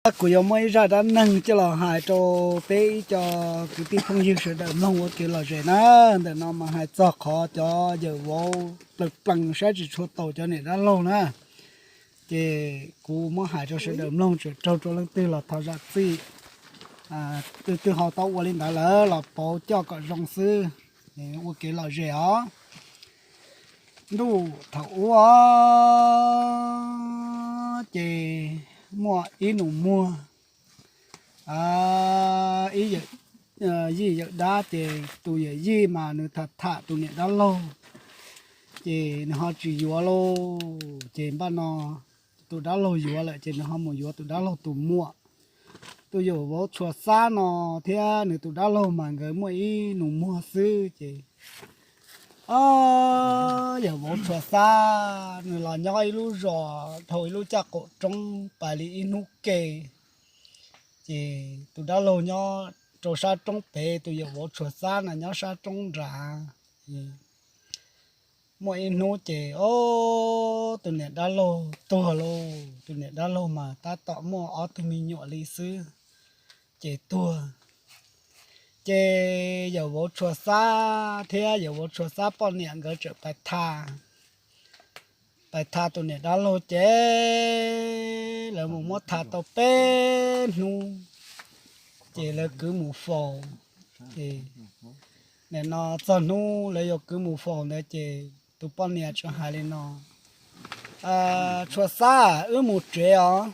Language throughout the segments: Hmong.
Kuv yuav muaj ib zaj dab neeg coj los hais rau peb ib co kwv tij phooj ywg sawv daws mloog ua kev lom zem na. Ntawm no mas hais txog qhov cov yawm vauv plees plees saib tsis tshua taus cov niam dab laug na. Ces kuv muab hais rau sawv daws mloog, tseem raug rau leej twg los thov zam txim. Twg twg ho tau ua li ntawd lawm los pauv coj kom zoo xwb, ua kev lom zem os. Ntuj thaum ub ces muaj ib nus muag, ib yij yawm dab, ces tus yawm yij mas nws tham tham tus niam dab laug, ces nws ho tsis yuav lauj. Ces npaj no tus dab laug yuav lawm ces nws ho mus yuav tus dab laug tus muam. Tus yawm vauv Tshua Xab no thiab nws tus dab laug mas nkawd muaj ib nus muag xwb ces, o, yawm vauv Tshua Xab nws los nyob ib lub zos dhau ib lub caj qaum roob pais li ib hnub ke. Ces tus dab laug nyob rau sab roob pem, tus yawm vauv Tshua Xab no nyob sab roob nrad. Muaj ib hnub ces, o, tus niam dab laug tuag lauj. Tus niam dab laug mas tab tom muaj ob tug me nyuam li xwb, ces tuag. Ces yawm vauv Tshua Xab thiab yawm vauv Tshua Xab poj niam nkawd txawm pais tham, pais tham tus niam dab laug ces lawv mus muab tham tau peb hnub, ces lawv kwv mus faus. Ces nim no txog hnub lawv yuav kwv mus faus ntawd ces tus poj niam tseem hais li no, Tshua Xab, wb mus tsev os.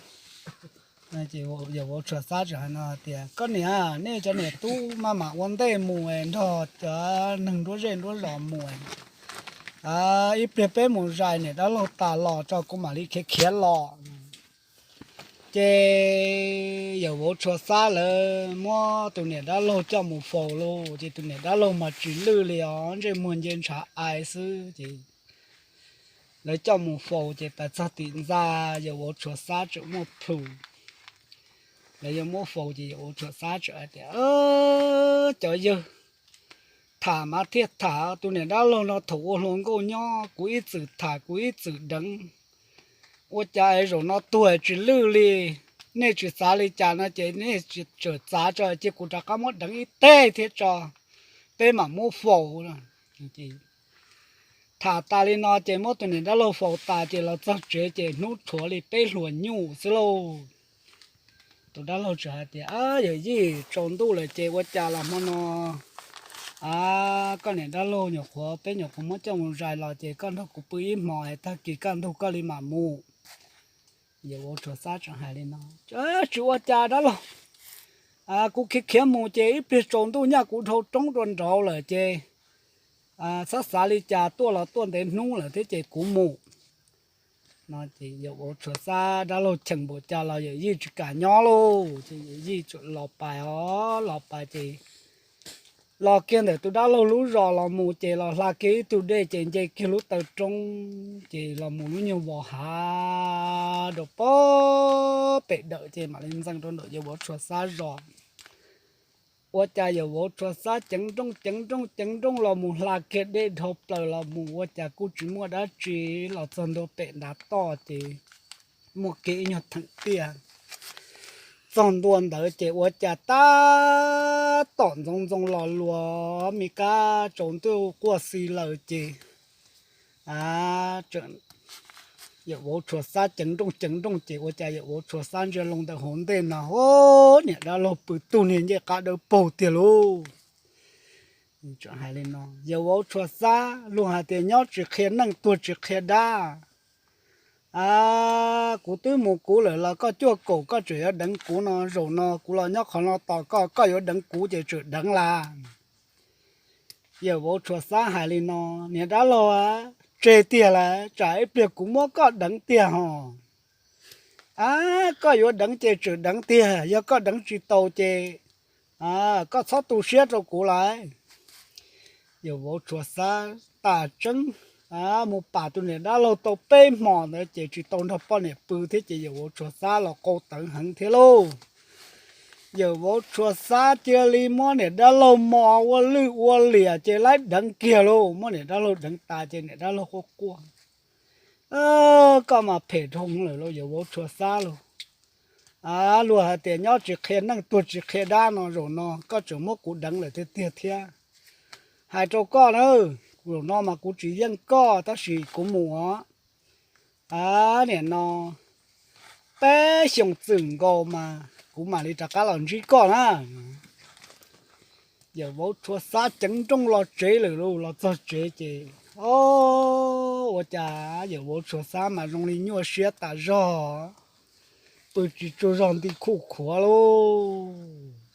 Yawm vauv Tshua Xab tseem hais no tias, koj niam, nej cov niam tub maj mam ua ntej mus nrog cov neeg nruab zej nruab zos mus, ib pliag peb mus zais niam dab laug tas los tso kuv mam li khiav khiav los. Ces yawm vauv Tshua Xab lawv muab tus niam dab laug coj mus faus lauj, ces tus niam dab laug mas tsis lwj li os, ntsej muag nce ntshav ai xwb ces lawv coj mus faus ces pas txog tim ntxa yawm vauv Tshua Xab tseem muaj plhus. Lawv yuav muab faus ces yawm vauv Tshua Xab tseem hais tias, cov yawg, tham mas thiaj tham, tus niam dab laug no thaum ua hluas nkauj nyob kuv ib txwm tham kuv ib txwm deev, ua cas zaum no tuag tsis lwj li. Nej tsis xav li cas no ces nej tseem txav tso, cia kuv rov qab muab deev ib teg thiab tso, peb mam muab faus. Tham tas li no ces muab tus niam dab laug faus tas ces los txog tsev ces hnub rhuav li peb hluas nyuj xwb lauj. Tus dab laug tseem hais tias, yawm yij, tsaus ntuj lawm ces ua cas los hmo no koj niam dab laug nyuam qhuav, peb nyuam qhuav muab coj mus zais los ces koj nrog kuv pw ib hmos es tag kis kaj ntug koj li mam mus. Yawm vauv Tshua Xab tseem hais li no, tsis ua cas dab laug, kuv khiav khiav mus ces ib pliag tsaus ntuj nyaj kuv dhau roob rau nraud lawm ces xav xav li cas tuaj los tuaj ntev hnub lawm thiab ces kuv mus. No ces yawm vauv Tshua Xab dab laug cheem npaum cas los yawm yij tsis kam nyob lauj, ces yawm yij tseem los pais os, los pais ces los kiag ntawm tus dab laug lub zos los mus ces los hla kiag ib tug dej ces nce kiag lub taw roob ces los mus lub nyuag vos hav rau pem dawm ces mam li ntxees rau ntawm yawm vauv Tshua Xab zos. Ua cas yawm vauv Tshua Xab ceev nrooj ceev nrooj ceev nrooj los mus hla kiag dej dhau plaws los mus ua cas kuj tsis muaj dab tsi los txog ntua pem ntav toj ces muaj kiag ib nyuag theem tiaj. Txog ntua ntawd ces ua cas tab tom ntxoov ntxoo los luas me kab tsaus ntuj quaj xi lawm ces yawm vauv Tshua Xab ceev nrooj ceev nrooj ces ua cas yawm vauv Tshua Xab ntsia loo ntawm hauv ntej no, o, niam dab laug pw tug niag ncej qab dawb paug tiag lauj. Hais li no, yawm vauv Tshua Xab luag hais tias nyob tsis qhia neej tuag tsis qhia dab. A, kuv twb mus kuv lawm los koj cuaj kaum koj tseem yuav deev kuv no, zaum no kuv los nyob qhov no tos koj, koj yuav deev kuv ces tseem deev las. Yawm vauv Tshua Xab hais li no, niam dab laug, tseg tiag las, tsam ib pliag kuv muab koj deev tiag hos. A, koj yuav deev ces tseem deev tiag, yog koj deev tsis tau ces koj txhob tu siab rau kuv lawm. Yawm vauv Tshua Xab tas tseeb mus pam tus niam dab laug tau peb hmos ntawd ces tsis tau nrog poj niam pw thiab ces yawm vauv Tshua Xab los qau tawv heev thiab lauj. Yawm vauv Tshua Xab cia li muab niam dab laug mos ua lwj ua liam ces laib deev kiag lauj. Muab niam dab laug deev tas ces niam dab laug quaj quaj, koj mas phem dhau lawm lauj yawm vauv Tshua Xab lauj. Luag hais tias nyob tsis qhia neej tuag tsis qhia dab no, zaum no koj tseem muab kuv deev lawm tiag tiag thiab. Hais rau koj na, zaum no mas kuv tsis yeej koj tab sis kuv mus os. Niam no, peb xyoos txwm nkaus mas kuv mam li rov qab los ntsib koj na. Yawm vauv Tshua Xab ceev nrooj los tsev lawm lauj. Los txog tsev ces, o, ua cas yawm vauv Tshua Xab mas zoo li nyuaj siab tas zog, pw tsis tsaug zog nti khuj khuav lauj.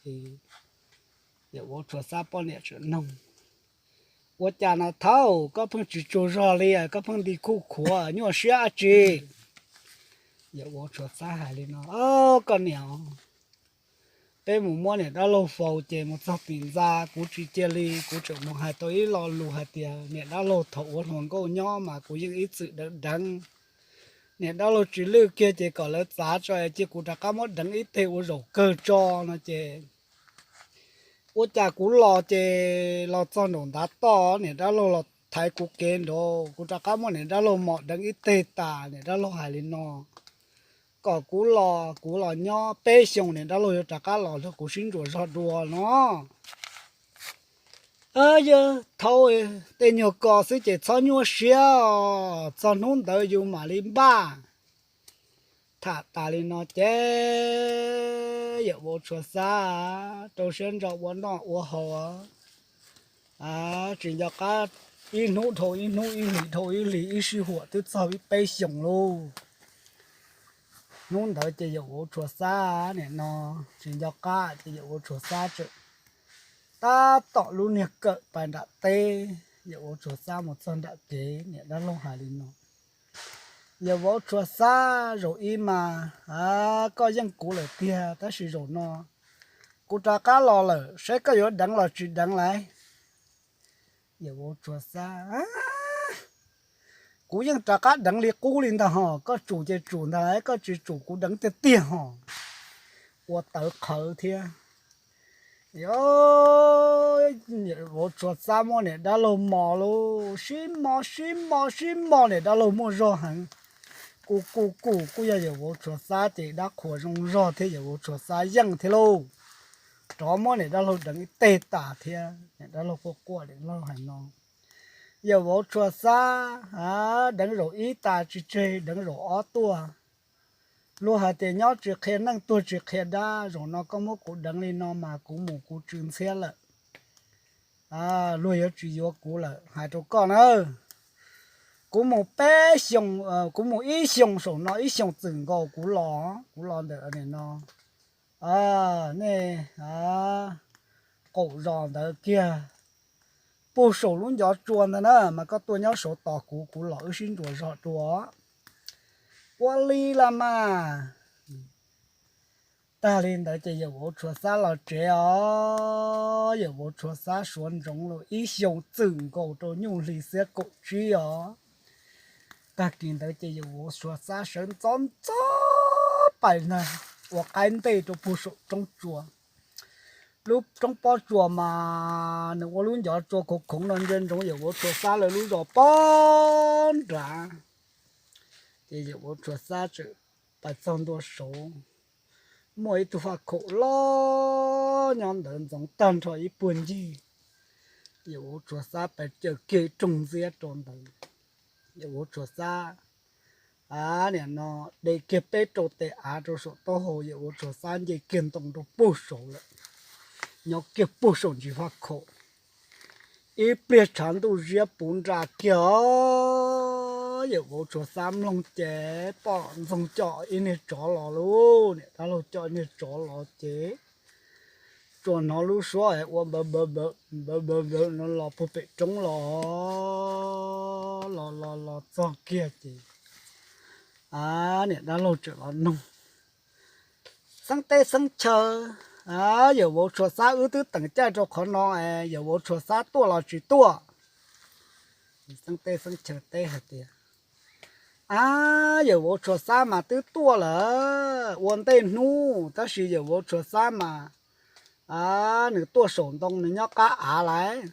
Ces yawm vauv Tshua Xab poj niam txawm noog, ua cas no thaub, koj pheej tsis tsaug zog li, koj pheej nti khuj khuav nyuaj siab dab tsi? Yawm vauv Tshua Xab hais li no, o, koj niam, peb mus muab niam dab laug faus ces mus txog tim ntxa kuv tsis cia li, kuv tseem mus hais tau ib lo lus hais tias niam dab laug thaum ua hluas nkauj nyob mas kuv yeej ib txwm deev deev. Niam dab laug tsis lwj kiag ces kom lawv txav tso es cia kuv rov qab muab deev ib teg ua zaum kawg tso no ces, ua cas kuv los ces los txog nraum ntav toj niam dab laug los thaiv kuv kev nraud, kuv rov qab muab niam dab laug mos deev ib teg tas. Niam dab laug hais li no, kom kuv los, kuv los nyob peb xyoos niam dab laug yuav rov qab los nrog kuv sib ntsuas zog dua no. Yog thaub, tej nyuag ko xwb ces txhob nyuaj siab os, txog hnub ntawd yus mam li npaj. Tham tas li no ces yawm vauv Tshua Xab rau siab ntso ua noj ua haus, tsis nco qab, ib hnub dhau ib hnub, ib hlis dhau ib hlis, ib sij huam twb txog peb xyoos lauj. Hnub ntawd ces yawm vauv Tshua Xab nim no tsis nco qab ces yawm vauv Tshua Xab tseem tab tom lub niag kawm pais nram teb. Yawm vauv Tshua Xab mus txog nram kev, niam dab laug hais li no, yawm vauv Tshua Xab, zaum ib mas koj yeej kuv lawm tiag, tab sis zaum no kuv rov qab los lawm, saib koj yuav deev los tsis deev lauj. Yawm vauv Tshua Xab, kuv yeej rov qab deev li qub li ntag hos, koj tsum ces tsum ntag, koj tsis tsum kuv deev tiag tiag hos. Ua tawv qhawv thiab. Yawm vauv Tshua Xab muab niam dab laug mos lauj, sib mos sib mos sib mos, niam dab laug muaj zog heev. Kuj kuj kuj kuj yog yawm vauv Tshua Xab ces dab qhuas zoo zog thiab, yawm vauv Tshua Xab yeej thiab lauj. Rov muab niam dab laug deev ib teg tas thiab. Niam dab laug quaj quaj, niam dab laug hais no, yawm vauv Tshua Xab, deev zaum ib tas tsis tseg, deev zaum ob tuaj. Luag hais tias nyob tsis qhia neej tuag tsis qhia dab, zaum no koj muab kuv deev li no mas kuv mus kuv tsw ntxhiab lawm. Luag yuav tsis yuav kuv lawm, hais rau koj na. Kuv mus peb xyoos, kuv mus ib xyoos saum no, ib xyoos txwm nkaus kuv los, kuv los ntawm nim no, nej qaum zos ntawd kiag, puag saum lub ncov tsua ntag na, mas koj tuaj nyob saud tos kuv, kuv los wb sib ntsuas zog dua. Ua li los mas. Tag li ntawd ces yawm vauv Tshua Xab los tsev os. Yawm vauv Tshua Xab suav ntsoov los ib xyoos txwm nkaus rau nyuj hli xiab kaum tsib os. Tag kis ntawd ces yawm vauv Tshua Xab sawv ntxov ntxov pais ntag, ua qaib ntej rau puag saum roob tsua. Lub roob pob tsuas mas nws ua lub ncov tsua khoov khoov no ntsia ntsoov yawm vauv Tshua Xab lawv lub zos pob nrad. Ces yawm vauv Tshua Xab txawm pais txog ntua saud, muaj ib tug faj khaum loj nyob ntawd ntxoov tag nrho ib puag ncig. Yawm vauv Tshua Xab pais caws kiag ib rooj ntxiab rau ntawd. Yawm vauv Tshua Xab, a, nim no de kiag peb rau tes av rau saum taub hau, yawm vauv Tshua Xab nce kiag ntoo rau puag saud lawm, nyob kiag puag saum ntsis faj khaum. Ib pliag tshav ntuj ziab puv nra kiag os, yawm vauv Tshua Xab mloog ces poj ntxoog coj ib niag tsov los lauj, niam dab laug coj ib niag tsov los ces tsuas hnov lub suab ua npav npav npav no los puag pem roob los, los los los txog kiag ces, a, niam dab laug tseem los noog, xeeb teb xeeb chaw, a, yawm vauv Tshua Xab wb twb teem caij rau qhov no es yawm vauv Tshua Xab tuaj los tsis tuaj? Xeeb teb xeeb chaw teb hais tias, a, yawm vauv Tshua Xab mas twb tuaj lawm ua ntej hnub, tab sis yawm vauv Tshua Xab mas, a, nws tuaj saum ntoo, nws nyob qab av lawm.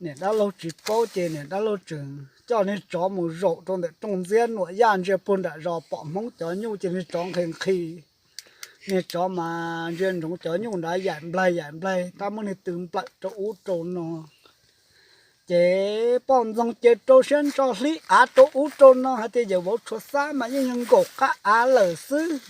Niam dab laug tsis paub ces niam dab laug tseem coj niag tsov mus zaum rau ntawm rooj ntxiab, nuam yaj ntsia puag nram zos pom Hmoob cov nyuj ces niag tsov nqhis nqhis. Niag tsov mas ntsia ntsoov cov nyuj nrad yaim nplaig yaim nplaig, tab muab niag tw nplawm rau ub rau no. Ces poj ntxoog ces rau siab ntso hlib av rau ub rau no hais tias yawm vauv Tshua Xab mas yeej yog nkaum qab av lawm xwb.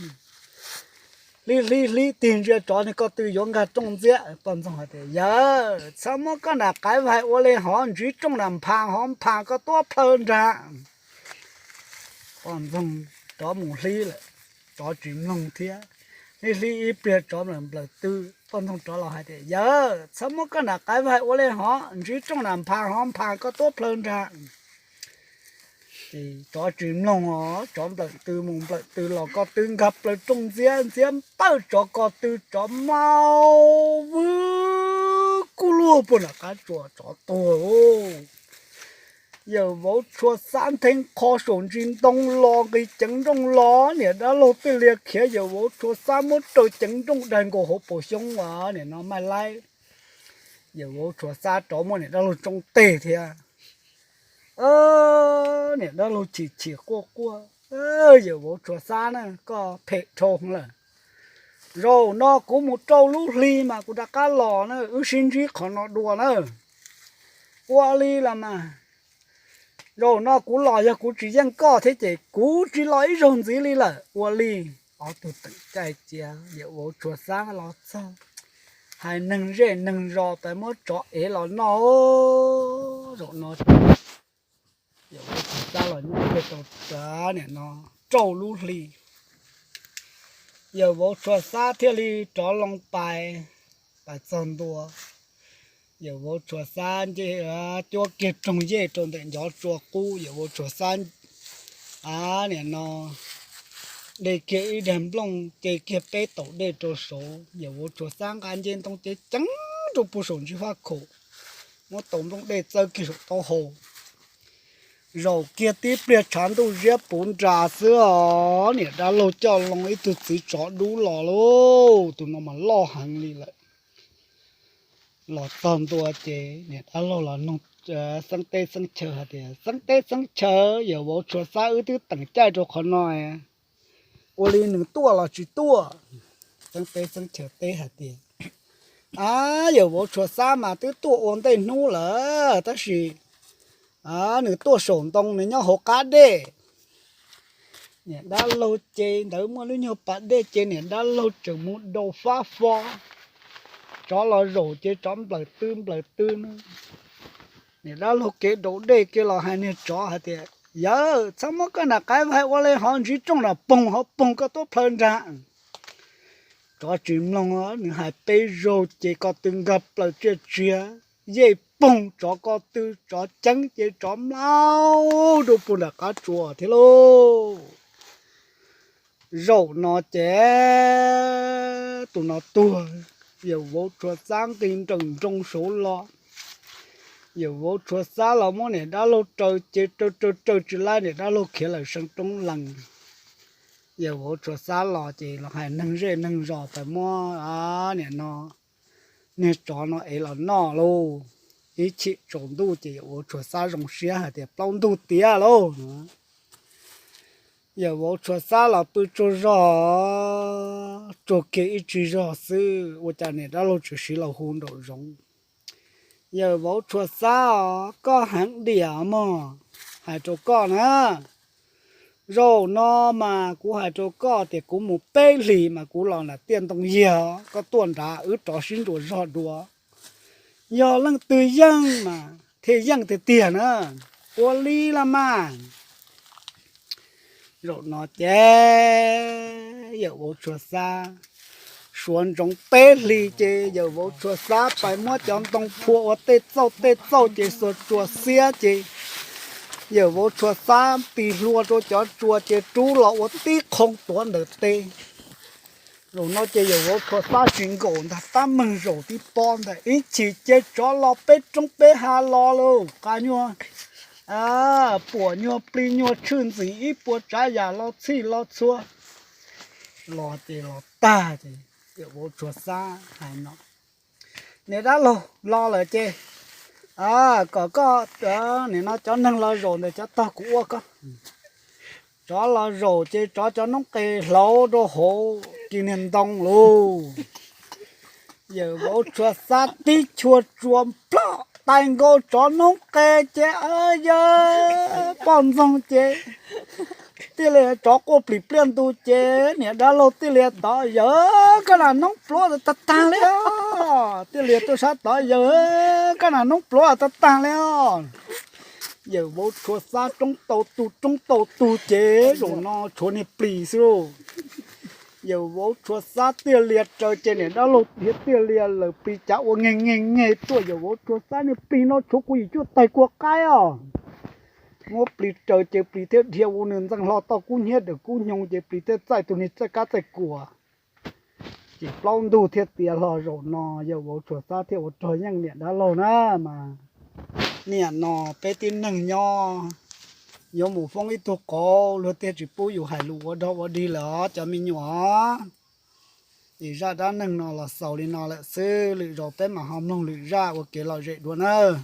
Hlib hlib hlib tig ntsia tsov niag ko tw yuav nkag rooj ntxiab, poj ntxoog hais tias, Yawg, txhob muab koj nram qaiv vaig ua li hov, ntsib rooj nram nphas hov, nphas koj tuab plhaw nrag. Poj ntxoog rov mus hlib lawm, tsov tsis mloog thiab. Hlib hlib ib pliag tsov nplawm nplawm tw, poj ntxoog rov los hais tias, Yawg, txhob muab koj nram qaiv vaig ua li hov, ntsib rooj nram nphas hov, nphas koj tuab plhaw nrag. Ces tsov tsis mloog os, tsov nplawm tw mus nplawm tw los ko tw nkag plaws rooj ntxiab, ntxiab npawj tsov ko tw, tsov maub vwb kuj luag puag nram qab tsua, tsov tuag. Yawm vauv Tshua Xab nthe qho saum ntsis ntoo los nqis ceev nrooj los, niam dab laug twb lias khiav, yawm vauv Tshua Xab muab raws ceev nrooj daig nkaus hauv paus xyoob as, niam no maij laib. Yawm vauv Tshua Xab rov muab niam dab laug tsoob teg thiab. Niam dab laug chim chim quaj quaj, Yawm vauv Tshua Xab na, koj phem dhau lawm. Zaum no kuv mus rau lub hli mas kuv rov qab los na, wb sib ntsib qhov no dua na. Ua li los mas, zaum no kuv los yog kuv tsis yeej koj thiab ces kuv tsis los ib zaug ntxiv li lawm. Ua li, ob tug teem caij cia, yawm vauv Tshua Xab los txog, hais neeg zej neeg zos pais muab tsov ev los noj. Zaum no yawm vauv Tshua Xab los nyob kiag rau niam no rau lub hli. Yawm vauv Tshua Xab thiaj li rov loo pais, pais txog ntua. Yawm vauv Tshua Xab nce cuab kiag roog yej rau ntawm ncov tsua qub, yawm vauv Tshua Xab, a, niam no de kiag ib daig nplooj, ce kiag peb taum dej rau saud, yawm vauv Tshua Xab nqa nce ntoo cev ceev rau puag saum ntsis faj khaum, muab tau nplooj dej txawb kiag saum taub hau. Zaum kiag tib pliag tshav ntuj ziab puv nras xwb os, niam dab laug coj loo ib tug txiv tsov dub los lauj, tus no mas loj heev li lawm. Los txog ntua ces niam dab laug los nug xeeb teb xeeb chaw hais tias, Xeeb teb xeeb chaw, yawm vauv Tshua Xab wb twb teem caij rau qhov no, ua li nws tuaj los tsis tuaj? Xeeb teb xeeb chaw teb hais tias, A, yawm vauv Tshua Xab mas twb tuaj ua ntej hnub lawm, tab sis nws tuaj saum ntoo, nws nyob hauv qab dej. Niam dab laug ces ntawd muaj lub nyuag pas dej ces niam dab laug tseem mus daus fab fo. Tsov los zaum ces tsov nplawm tw nplawm tw no. Niam dab laug kev daus dej kiag los hais niag tsov hais tias, Yawg, txhob muab koj nram qaiv vaig ua li hov, ntsib rooj nram poog hov, poog koj tuab plhaw nrag. Tsov tsis mloog, nws hais peb zaug ces ko tw nkag plaws tsiaj tsiag, yej poog tsov ko tw, tsov ceeb ces tsov mlaub rau puag nram qab tsua thiab lauj. Zaum no ces tus no tuag, yawm vauv Tshua Xab nqis nrawm nroos saud los. Yawm vauv Tshua Xab los muab niam dab laug raws ces raws raws raws tsis laib, niam dab laug khiav lawm seev roob lees. Yawm vauv Tshua Xab los ces los hais neeg zej neeg zos pais muab niam no niag tsov no ev los noj lauj. Ib chim tsaus ntuj ces yawm vauv Tshua Xab zoo siab hais tias, Plaub ntug tiav lauj. Yawm vauv Tshua Xab los pw tsaug zog, tsuag kiag ib tsig zog xwb ua cas niam dab laug tshwm sim los hu nraum zoov, Yawm vauv Tshua Xab os, koj heev diam mog, hais rau koj na. Zaum no mas kuv hais rau koj tias kuv mus peb hlis mas kuv los nram tiaj ntoo yiag, koj tuaj nrad wb rov sib ntsuas zog dua. Yog leej twg yeej mas thiaj yeej tiag tiag na. Ua li los mas. Zaum no ces yawm vauv Tshua Xab suav ntsoov peb hlis ces yawm vauv Tshua Xab pais muab cov ntoo phua ua tej txauj tej txauj ces xuas tsuas xiab ces yawm vauv Tshua Xab tis hlua rau cov tsua ces rub los ua tib qhoo tuav ntawm teb. Zaum no ces yawm vauv Tshua Xab tsis nkaum ntag, tab meeg zaum tib pob ntag, ib chim ces tsov los peb roob peb hav los lauj, qas nyuag puam nyuag plig nyuag tshwj ntxim ib puas tsav yam los txhij los txhua los ces los tag ces yawm vauv Tshua Xab hais no, Niam dab laug los lawm ces A, kom koj, nim no cov neeg los zaum ntawm cov tog kuv ua koj. Tsov los zaum ces tsov cov noob qes hlauv rau hauv kis niag ntoo lauj. Yawm vauv tshua xab tib chua tsua ploj tais nkaus tsov noob qes ces, yawg poj ntxoog ces thiaj li tsov quaj plim pliaj ntu ces niam dab laug thiaj li tod, yawg koj nas noob pluav tag tag li os. Thiaj li tuaj sab tod, yawg koj nas noob pluav tag tag li os. Yawm vauv tshua xab roob tau tug roob tau tug ces zaum no tshuav niag plis xwb lauj. Yawm vauv tshua xab tiaj lias raws ces niam dab laug thiaj tiaj lias lawm plis cav ua nge nge nge tuaj, yawm vauv tshua xab niag plis no tshuav kuv yim cuaj tais kua qaib os. Muab plis raws ces plis thiaj dhia ua nws ntxeej hlo toj kub hnyiab dawm kub hnyoo ces plis thiaj txaij tus niag txaij kab txaij kuam. Ces plaub ntug thiaj tiav hlo zaum no yawm vauv tshua xab thiaj ua rog yeej niam dab laug na mas. Niam no peb tib neeg nyob yuav mus foob ib tug qauv luag thiaj tsis pub yus hais lus ua dog ua dig lawm os cov me nyuam. Es zaj dab neeg no los xaus li no lawm xwb, lwm zaus peb mam ho mloog lwm zaj ua kev lom zem dua nawb.